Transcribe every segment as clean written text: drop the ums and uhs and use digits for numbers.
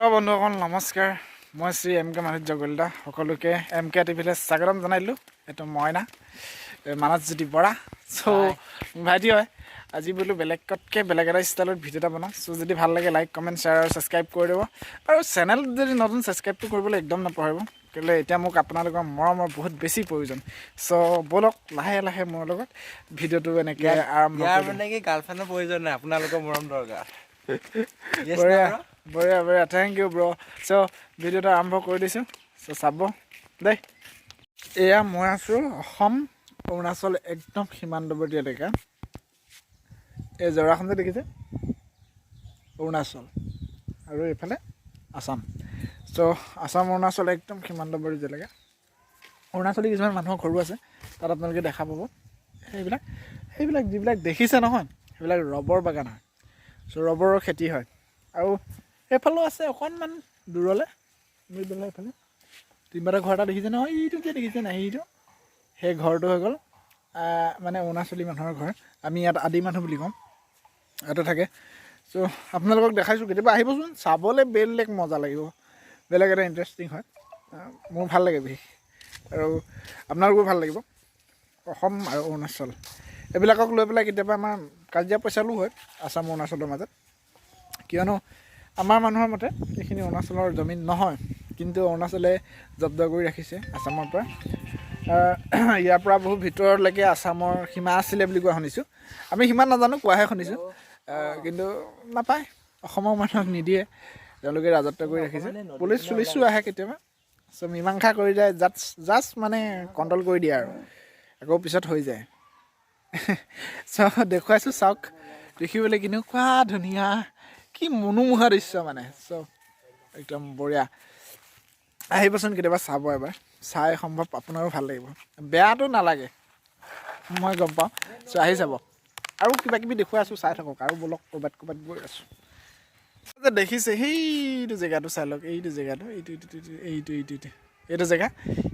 বন্ধুসকল, নমস্কাৰ। মই শ্ৰী এম কে মাধুৰ্য কলিতা, সকলোকে এম কে টিভিলৈ স্বাগতম জনাইলোঁ। এইটো মইনা, এই মানসজ্যোতি বৰা। চ' ভাইটি হয়। আজি বোলো বেলেগতকৈ বেলেগ এটা ষ্টাইলত ভিডিঅ' এটা বনাওঁ। চ' যদি ভাল লাগে, লাইক, কমেণ্ট, শ্বেয়াৰ আৰু ছাবস্ক্ৰাইব কৰি দিব। আৰু চেনেল যদি নতুন, ছাবস্ক্ৰাইবটো কৰিবলৈ একদম নাপাহৰিব। কেলৈ এতিয়া মোক আপোনালোকৰ মৰমৰ বহুত বেছি প্ৰয়োজন। চ' ব'লক, লাহে লাহে মোৰ লগত ভিডিঅ'টো এনেকৈ আৰম্ভ ইয়াৰ কৰি দিওঁ। মানে কি, গাৰ্লফ্ৰেণ্ডৰ প্ৰয়োজন নাই, আপোনালোকৰ মৰম দৰকাৰ। Yes, বঢ়িয়া। না, bro? বঢ়িয়া বঢ়িয়া, thank U ব্ৰ। চ' ভিডিঅ'টো আৰম্ভ কৰি দিছোঁ, চ' চাব দেই। এয়া মই আছোঁ অসম অৰুণাচল একদম সীমান্তৱৰ্তী এলেকা। এই জৰাখন যে দেখিছে, অৰুণাচল আৰু এইফালে আছাম। চ' আছাম অৰুণাচল একদম সীমান্তৱৰ্তী জেগা। অৰুণাচলী কিছুমান মানুহৰ ঘৰো আছে তাত, আপোনালোকে দেখা পাব। সেইবিলাক যিবিলাক দেখিছে নহয়, সেইবিলাক ৰবৰ বাগান হয়। চ' ৰবৰৰ খেতি হয়। আৰু সেইফালেও আছে অকণমান দূৰলৈ গৈ পেলাই। এইফালে তিনিবাটা ঘৰ এটা দেখিছে নহয়, এইটো যে দেখিছে নাই, এইটো সেই ঘৰটো হৈ গ'ল মানে অৰুণাচলী মানুহৰ ঘৰ। আমি ইয়াত আদি মানুহ বুলি কওঁ, ইয়াতে থাকে। চ' আপোনালোকক দেখাইছোঁ, কেতিয়াবা আহিবচোন চাবলৈ, বেলেগ মজা লাগিব, বেলেগ এটা ইণ্টাৰেষ্টিং হয়। মোৰ ভাল লাগে বিশেষ আৰু আপোনালোকো ভাল লাগিব। অসম আৰু অৰুণাচল এইবিলাকক লৈ পেলাই কেতিয়াবা আমাৰ কাজিয়া পেচালো হয় আছাম অৰুণাচলৰ মাজত। কিয়নো আমাৰ মানুহৰ মতে এইখিনি অৰুণাচলৰ জমিন নহয়, কিন্তু অৰুণাচলে জব্দ কৰি ৰাখিছে আছামৰ পৰা। ইয়াৰ পৰা বহু ভিতৰলৈকে আছামৰ সীমা আছিলে বুলি কোৱা শুনিছোঁ। আমি সিমান নাজানো, কোৱাহে শুনিছোঁ। কিন্তু নাপায়, অসমৰ মানুহক নিদিয়ে, তেওঁলোকে ৰাজত্ব কৰি ৰাখিছে। পুলিচ চুলিচো আহে কেতিয়াবা, চ' মীমাংসা কৰি যায়, জাষ্ট জাষ্ট মানে কণ্ট্ৰল কৰি দিয়ে আৰু আকৌ পিছত হৈ যায়। চ' দেখুৱাইছোঁ, চাওক, দেখিবলৈ কেনেকুৱা ধুনীয়া, কি মনোমোহা দৃশ্য মানে। চ' একদম বঢ়িয়া। আহিবচোন কেতিয়াবা, চাব এবাৰ। চাই সম্ভৱ আপোনাৰো ভাল লাগিব, বেয়াটো নালাগে, মই গম পাওঁ। চ' আহি যাব। আৰু কিবা কিবি দেখুৱাই আছোঁ, চাই থাকক। আৰু ব'লক, ক'ৰবাত ক'ৰবাত গৈ আছোঁ। যে দেখিছে সেইটো জেগাটো চাই লওক, এইটো জেগাটো, এইটো এইটো এইটো এইটো এইটো এইটো এইটো জেগা।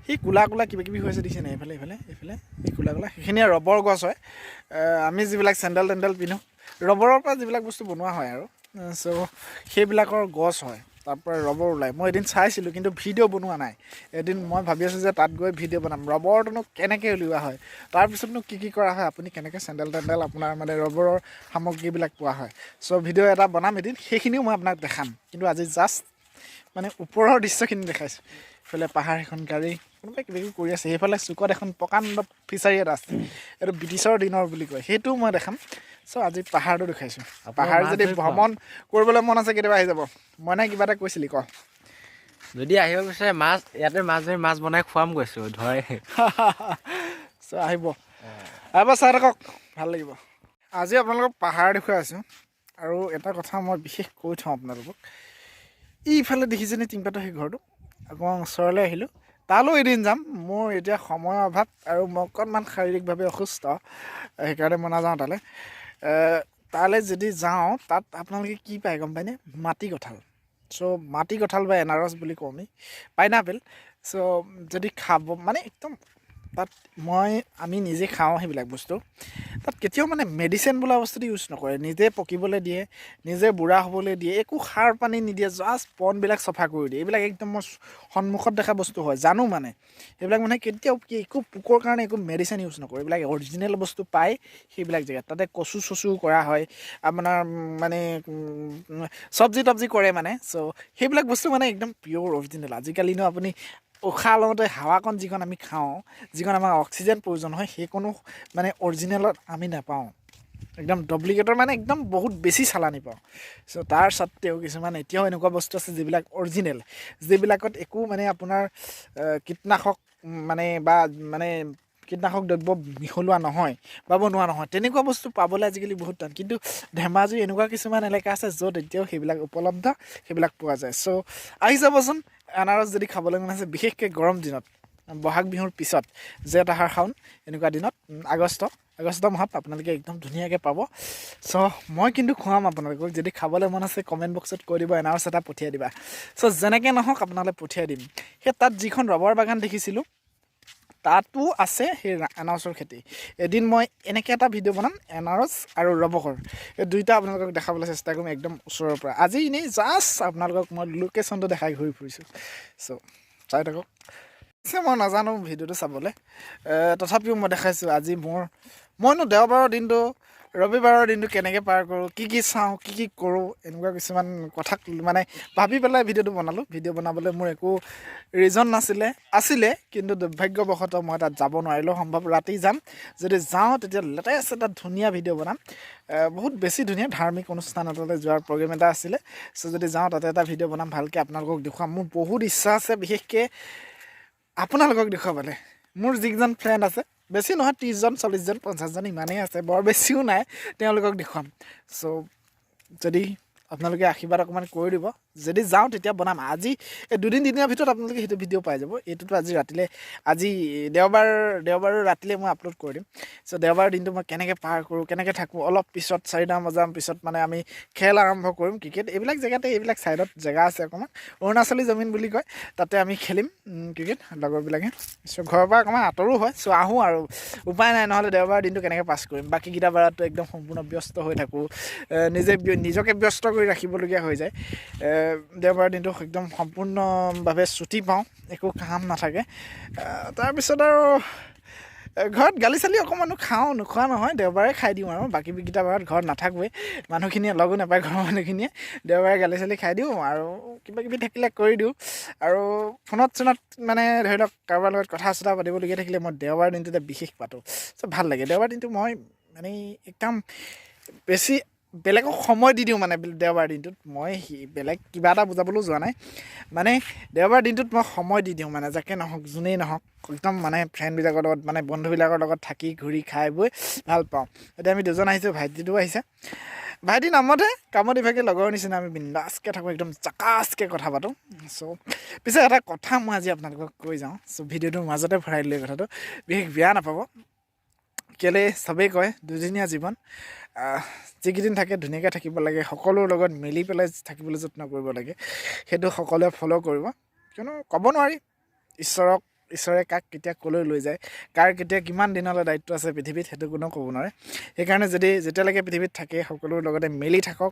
সেই ক'লা ক'লা কিবা কিবি হৈ আছে, দেখিছে নাই? এইফালে এইফালে এইফালে এই ক'লা ক'লা সেইখিনিয়ে ৰবৰ গছ হয়। আমি যিবিলাক চেণ্ডেল টেণ্ডেল পিন্ধোঁ, ৰবৰৰ পৰা যিবিলাক বস্তু বনোৱা হয় আৰু চ' সেইবিলাকৰ গছ হয়, তাৰ পৰা ৰবৰ ওলায়। মই এদিন চাইছিলোঁ, কিন্তু ভিডিঅ' বনোৱা নাই। এদিন মই ভাবি আছোঁ যে তাত গৈ ভিডিঅ' বনাম, ৰবৰটোনো কেনেকৈ উলিওৱা হয়, তাৰপিছতনো কি কি কৰা হয়, আপুনি কেনেকৈ চেণ্ডেল টেণ্ডেল আপোনাৰ মানে ৰবৰৰ সামগ্ৰীবিলাক পোৱা হয়। চ' ভিডিঅ' এটা বনাম এদিন, সেইখিনিও মই আপোনাক দেখাম। কিন্তু আজি জাষ্ট মানে ওপৰৰ দৃশ্যখিনি দেখাইছোঁ। ইফালে পাহাৰ, এখন গাড়ী, কোনোবাই কিবা কিবি কৰি আছে। সেইফালে চুকত এখন প্ৰকাণ্ড ফিচাৰী এটা আছে, এইটো ব্ৰিটিছৰ দিনৰ বুলি কয়, সেইটোও মই দেখাম। চ' আজি পাহাৰটো দেখাইছোঁ। পাহাৰ মাছ যদি ধৰি খুৱাম। ভ্ৰমণ কৰিবলৈ মন আছে, কেতিয়াবা আহি যাব। মই নাই কিবা এটা কৈছিলি, ক। যদি আহিব বিচাৰে, মাছ ইয়াতে মাছ ধৰি মাছ বনাই খুৱাম কৈছোঁ ধৰে। চ' আহিব, আহিব, চাই থাকক, ভাল লাগিব। আজি আপোনালোকক পাহাৰ দেখুৱাই আছোঁ। আৰু এটা কথা মই বিশেষ কৈ থওঁ আপোনালোকক। এইফালে দেখিছেনে টিংপাতৰ সেই ঘৰটো? অকণমান ওচৰলৈ আহিলোঁ। তালৈও এদিন যাম। মোৰ এতিয়া সময়ৰ অভাৱ আৰু মই অকণমান শাৰীৰিকভাৱে অসুস্থ, সেইকাৰণে মই নাযাওঁ তালৈ। তালৈ যদি যাওঁ, তাত আপোনালোকে কি পায় গম পায়নে? মাটি কঁঠাল। চ' মাটি কঁঠাল বা এনাৰস বুলি কওঁ আমি, পাইনাপেল। চ' যদি খাব মানে একদম তাত আমি নিজে খাওঁ সেইবিলাক বস্তু। তাত কেতিয়াও মানে মেডিচিন বোলা বস্তুটো ইউজ নকৰে। নিজে পকিবলৈ দিয়ে, নিজে বুঢ়া হ'বলৈ দিয়ে, একো সাৰ পানী নিদিয়ে, জাষ্ট বনবিলাক চফা কৰি দিয়ে। এইবিলাক একদম মই সন্মুখত দেখা বস্তু হয়, জানো। মানে সেইবিলাক মানে কেতিয়াও কি একো পোকৰ কাৰণে একো মেডিচিন ইউজ নকৰে। এইবিলাক অৰিজিনেল বস্তু পায় সেইবিলাক জেগাত। তাতে কচু চচু কৰা হয় আপোনাৰ, মানে চব্জি তব্জি কৰে মানে। চ' সেইবিলাক বস্তু মানে একদম পিয়'ৰ অৰিজিনেল। আজিকালিনো আপুনি উশাহ লওঁতে হাৱাকণ যিকণ আমি খাওঁ, যিকণ আমাক অক্সিজেন প্ৰয়োজন হয়, সেইকণো মানে অৰিজিনেলত আমি নাপাওঁ। একদম ডুপ্লিকেটৰ মানে একদম বহুত বেছি চালানি পাওঁ। চ' তাৰ স্বত্তেও কিছুমান এতিয়াও এনেকুৱা বস্তু আছে যিবিলাক অৰিজিনেল, যিবিলাকত একো মানে আপোনাৰ কীটনাশক মানে বা মানে কীটনাশক দ্ৰব্য মিহলোৱা নহয় বা বনোৱা নহয়। তেনেকুৱা বস্তু পাবলৈ আজিকালি বহুত টান। কিন্তু ধেমাজিৰ এনেকুৱা কিছুমান এলেকা আছে য'ত এতিয়াও সেইবিলাক উপলব্ধ, সেইবিলাক পোৱা যায়। চ' আহি যাবচোন। আনাৰস যদি খাবলৈ মন আছে, বিশেষকৈ গৰম দিনত, বহাগ বিহুৰ পিছত, জেঠ, আহাৰ, শাওণ এনেকুৱা দিনত, আগষ্ট মাহত আপোনালোকে একদম ধুনীয়াকৈ পাব। চ' মই কিন্তু খুৱাম আপোনালোকক। যদি খাবলৈ মন আছে, কমেণ্ট বক্সত কৈ দিব, এনাৰস এটা পঠিয়াই দিবা। চ' যেনেকৈ নহওক আপোনালৈ পঠিয়াই দিম। সেই তাত যিখন ৰবৰ বাগান দেখিছিলোঁ। তাতো আছে সেই আনাৰসৰ খেতি। এদিন মই এনেকৈ এটা ভিডিঅ' বনাম, আনাৰস আৰু ৰবকৰ এই দুইটা আপোনালোকক দেখাবলৈ চেষ্টা কৰিম একদম ওচৰৰ পৰা। আজি এনেই জাষ্ট আপোনালোকক মই লোকেশ্যনটো দেখাই ঘূৰি ফুৰিছোঁ। চ' চাই থাকক। পিছে মই নাজানো ভিডিঅ'টো চাবলৈ, তথাপিও মই দেখাইছোঁ। আজি মোৰ মইনো দেওবাৰৰ দিনটো, ৰবিবাৰৰ দিনটো কেনেকৈ পাৰ কৰোঁ, কি কি চাওঁ, কি কি কৰোঁ, এনেকুৱা কিছুমান কথাক মানে ভাবি পেলাই ভিডিঅ'টো বনালোঁ। ভিডিঅ' বনাবলৈ মোৰ একো ৰিজন নাছিলে, আছিলে কিন্তু দুৰ্ভাগ্যবশতঃ মই তাত যাব নোৱাৰিলোঁ। সম্ভৱ ৰাতি যাম, যদি যাওঁ তেতিয়া লেটেষ্ট এটা ধুনীয়া ভিডিঅ' বনাম, বহুত বেছি ধুনীয়া। ধাৰ্মিক অনুষ্ঠান এটালৈ যোৱাৰ প্ৰগ্ৰেম এটা আছিলে। চ' যদি যাওঁ, তাতে এটা ভিডিঅ' বনাম, ভালকৈ আপোনালোকক দেখুৱাম। মোৰ বহুত ইচ্ছা আছে বিশেষকৈ আপোনালোকক দেখুৱাবলৈ। মোৰ যিকেইজন ফ্ৰেণ্ড আছে, বেছি নহয়, 30জন, 40জন, 50জন ইমানেই আছে, বৰ বেছিও নাই, তেওঁলোকক দেখুৱাম। চ' যদি আপোনালোকে আশীৰ্বাদ অকণমান কৰি দিব, যদি যাওঁ তেতিয়া বনাম। আজি এই দুদিন তিনিদিনৰ ভিতৰত আপোনালোকে সেইটো ভিডিঅ' পাই যাব। এইটোতো আজি ৰাতিলৈ, আজি দেওবাৰ, দেওবাৰৰ ৰাতিলৈ মই আপলোড কৰি দিম। চ' দেওবাৰৰ দিনটো মই কেনেকৈ পাৰ কৰোঁ, কেনেকৈ থাকোঁ, অলপ পিছত 4টা বজাৰ পিছত মানে আমি খেল আৰম্ভ কৰিম, ক্ৰিকেট। এইবিলাক জেগাতে, এইবিলাক ছাইডত জেগা আছে অকণমান, অৰুণাচলী জমিন বুলি কয়, তাতে আমি খেলিম ক্ৰিকেট লগৰবিলাকে। চ' ঘৰৰ পৰা অকণমান আঁতৰো হয়, চ' আহোঁ আৰু উপায় নাই, নহ'লে দেওবাৰৰ দিনটো কেনেকৈ পাছ কৰিম? বাকীকেইটা বাৰততো একদম সম্পূৰ্ণ ব্যস্ত হৈ থাকোঁ, নিজে নিজকে ব্যস্ত কৰি ৰাখিবলগীয়া হৈ যায়। দেওবাৰৰ দিনটো একদম সম্পূৰ্ণভাৱে ছুটি পাওঁ, একো কাম নাথাকে। তাৰপিছত আৰু ঘৰত গালি চালি অকণমানো খাওঁ, নোখোৱা নহয়, দেওবাৰে খাই দিওঁ আৰু বাকীকেইটা বাৰত ঘৰত নাথাকোৱেই, মানুহখিনিয়ে লগো নাপায় ঘৰৰ মানুহখিনিয়ে। দেওবাৰে গালি চালি খাই দিওঁ আৰু কিবা কিবি থাকিলে কৰি দিওঁ। আৰু ফোনত চোনত মানে ধৰি লওক কাৰোবাৰ লগত কথা চথা পাতিবলগীয়া থাকিলে মই দেওবাৰ দিনটোতে বিশেষ পাতোঁ। চ' ভাল লাগে দেওবাৰ দিনটো। মই মানে একদম বেছি বেলেগক সময় দি দিওঁ। মানে দেওবাৰ দিনটোত মই বেলেগ কিবা এটা বুজাবলৈও যোৱা নাই, মানে দেওবাৰ দিনটোত মই সময় দি দিওঁ, মানে যাকে নহওক, যোনেই নহওক, একদম মানে ফ্ৰেণ্ডবিলাকৰ লগত, মানে বন্ধুবিলাকৰ লগত থাকি ঘূৰি খাই বৈ ভাল পাওঁ। এতিয়া আমি দুজন আহিছোঁ, ভাইটিটোও আহিছে। ভাইটি নামতহে, কামত ইভাগে লগৰ নিচিনা আমি বিন্দাছকৈ থাকোঁ, একদম জাকাচকৈ কথা পাতোঁ। চ' পিছে এটা কথা মই আজি আপোনালোকক কৈ যাওঁ। চ' ভিডিঅ'টোৰ মাজতে ভৰাই দিলোঁ কথাটো, বিশেষ বেয়া নাপাব। কেলৈ চবেই কয় দুদিনীয়া জীৱন, যিকেইদিন থাকে ধুনীয়াকৈ থাকিব লাগে, সকলোৰ লগত মিলি পেলাই থাকিবলৈ যত্ন কৰিব লাগে। সেইটো সকলোৱে ফ'ল' কৰিব, কিয়নো ক'ব নোৱাৰি ঈশ্বৰে কাক কেতিয়া ক'লৈ লৈ যায়, কাৰ কেতিয়া কিমান দিনলৈ দায়িত্ব আছে পৃথিৱীত, সেইটো কোনেও ক'ব নোৱাৰে। সেইকাৰণে যেতিয়ালৈকে পৃথিৱীত থাকে সকলোৰ লগতে মিলি থাকক,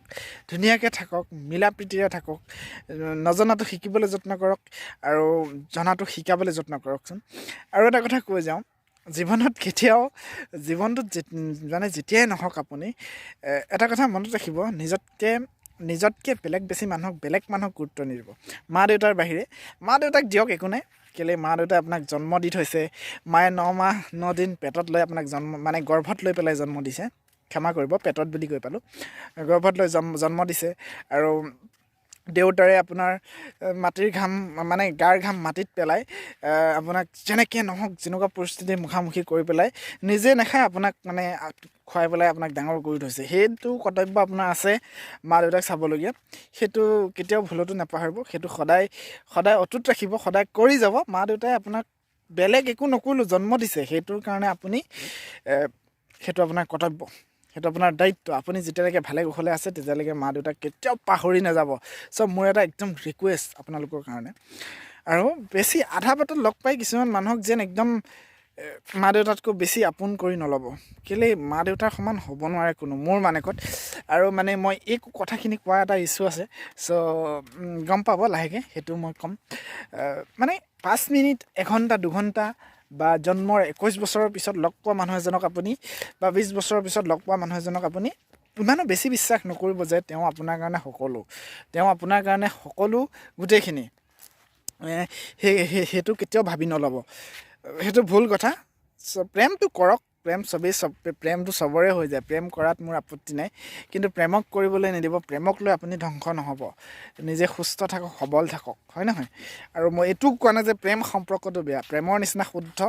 ধুনীয়াকৈ থাকক, মিলা প্ৰীতিৰে থাকক, নজনাটো শিকিবলৈ যত্ন কৰক আৰু জনাটো শিকাবলৈ যত্ন কৰকচোন। আৰু এটা কথা কৈ যাওঁ, জীৱনত কেতিয়াও, জীৱনটোত মানে যেতিয়াই নহওক আপুনি এটা কথা মনত ৰাখিব, নিজতকৈ বেলেগ বেছি মানুহক, বেলেগ মানুহক গুৰুত্ব নিদিব মা দেউতাৰ বাহিৰে। মা দেউতাক দিয়ক, একো নাই। কেলৈ মা দেউতাই আপোনাক জন্ম দি থৈছে, মায়ে 9 মাহ 9 দিন পেটত লৈ আপোনাক জন্ম, মানে গৰ্ভত লৈ পেলাই জন্ম দিছে, ক্ষমা কৰিব, পেটত বুলি কৈ পালোঁ, গৰ্ভত লৈ জন্ম দিছে। আৰু দেউতাৰে আপোনাৰ মাটিৰ ঘাম, মানে গাৰ ঘাম মাটিত পেলাই আপোনাক যেনেকৈ নহওক, যেনেকুৱা পৰিস্থিতিৰ মুখামুখি কৰি পেলাই, নিজে নাখায় আপোনাক মানে খুৱাই পেলাই আপোনাক ডাঙৰ কৰি থৈছে। সেইটো কৰ্তব্য আপোনাৰ আছে মা দেউতাক চাবলগীয়া, সেইটো কেতিয়াও ভুলতো নাপাহৰিব, সেইটো সদায় সদায় অটুট ৰাখিব, সদায় কৰি যাব। মা দেউতাই আপোনাক বেলেগ একো নকৰিলেও জন্ম দিছে, সেইটোৰ কাৰণে আপুনি সেইটো আপোনাৰ কৰ্তব্য, সেইটো আপোনাৰ দায়িত্ব। আপুনি যেতিয়ালৈকে ভালে কুশলে আছে তেতিয়ালৈকে মা দেউতাক কেতিয়াও পাহৰি নাযাব। চ' মোৰ এটা একদম ৰিকুৱেষ্ট আপোনালোকৰ কাৰণে। আৰু বেছি আধা বাটত লগ পাই কিছুমান মানুহক যেন একদম মা দেউতাতকৈ বেছি আপোন কৰি নল'ব। কেলৈ মা দেউতাৰ সমান হ'ব নোৱাৰে কোনো মোৰ মানেকত। আৰু মানে মই এই কথাখিনি কোৱা এটা ইছ্যু আছে, চ' গম পাব লাহেকৈ, সেইটো মই ক'ম। মানে 5 মিনিট, এঘণ্টা, 2 ঘণ্টা বা জন্মৰ 21 বছৰৰ পিছত লগ পোৱা মানুহ এজনক আপুনি বা 20 বছৰৰ পিছত লগ পোৱা মানুহ এজনক আপুনি ইমানো বেছি বিশ্বাস নকৰিব যে তেওঁ আপোনাৰ কাৰণে সকলো, তেওঁ আপোনাৰ কাৰণে সকলো গোটেইখিনি, সেই সেইটো কেতিয়াও ভাবি নল'ব, সেইটো ভুল কথা। চ' প্ৰেমটো কৰক, প্ৰেম চবেই চব, প্ৰেমটো চবৰে হৈ যায়, প্ৰেম কৰাত মোৰ আপত্তি নাই, কিন্তু প্ৰেমক কৰিবলৈ নিদিব, প্ৰেমক লৈ আপুনি ধ্বংস নহ'ব। নিজে সুস্থ থাকক, সবল থাকক, হয় নহয়? আৰু মই এইটোও কোৱা নাই যে প্ৰেম সম্পৰ্কটো বেয়া। প্ৰেমৰ নিচিনা শুদ্ধ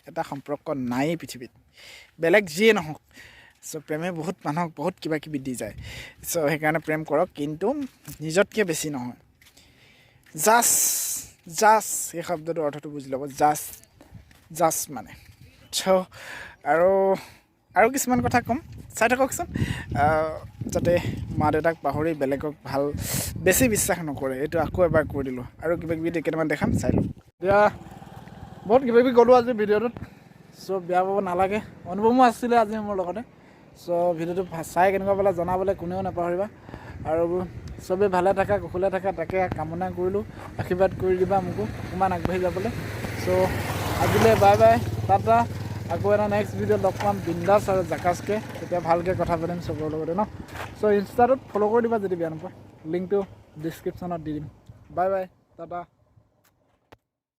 এটা সম্পৰ্ক নায়েই পৃথিৱীত, বেলেগ যিয়ে নহওক। চ' প্ৰেমে বহুত মানুহক বহুত কিবা কিবি দি যায়। চ' সেইকাৰণে প্ৰেম কৰক, কিন্তু নিজতকৈ বেছি নহয়। জাষ্ট, জাষ্ট সেই শব্দটোৰ অৰ্থটো বুজি ল'ব, জাষ্ট, জাষ্ট মানে। চ' আৰু কিছুমান কথা ক'ম, চাই থাককচোন। যাতে মা দেউতাক পাহৰি বেলেগক ভাল বেছি বিশ্বাস নকৰে, এইটো আকৌ এবাৰ কৈ দিলোঁ। আৰু কিবা কিবি কেইটামান দেখাম, চাই লওক। এতিয়া বহুত কিবা কিবি ক'লোঁ আজি ভিডিঅ'টোত। চ' বেয়া পাব নালাগে। অনুপমো আছিলে আজি মোৰ লগতে। চ' ভিডিঅ'টো চাই কেনেকুৱা পালে জনাবলৈ কোনেও নাপাহৰিবা। আৰু চবেই ভালে থাকা, কুশলে থাকা, তাকে কামনা কৰিলোঁ। আশীৰ্বাদ কৰি দিবা মোকো অকণমান আগবাঢ়ি যাবলৈ। চ' আজিলৈ বাই বাই, টাটা। আকৌ এটা নেক্সট ভিডিঅ'ত লগ পাম বিন্দাছ আৰু জাকাছকৈ। তেতিয়া ভালকৈ কথা পাতিম চবৰ লগতে ন। চ' ইনষ্টাটোত ফ'ল' কৰি দিবা যদি বেয়া নোপোৱা। লিংকটো ডিছক্ৰিপশ্যনত দি দিম। Bye bye, tata.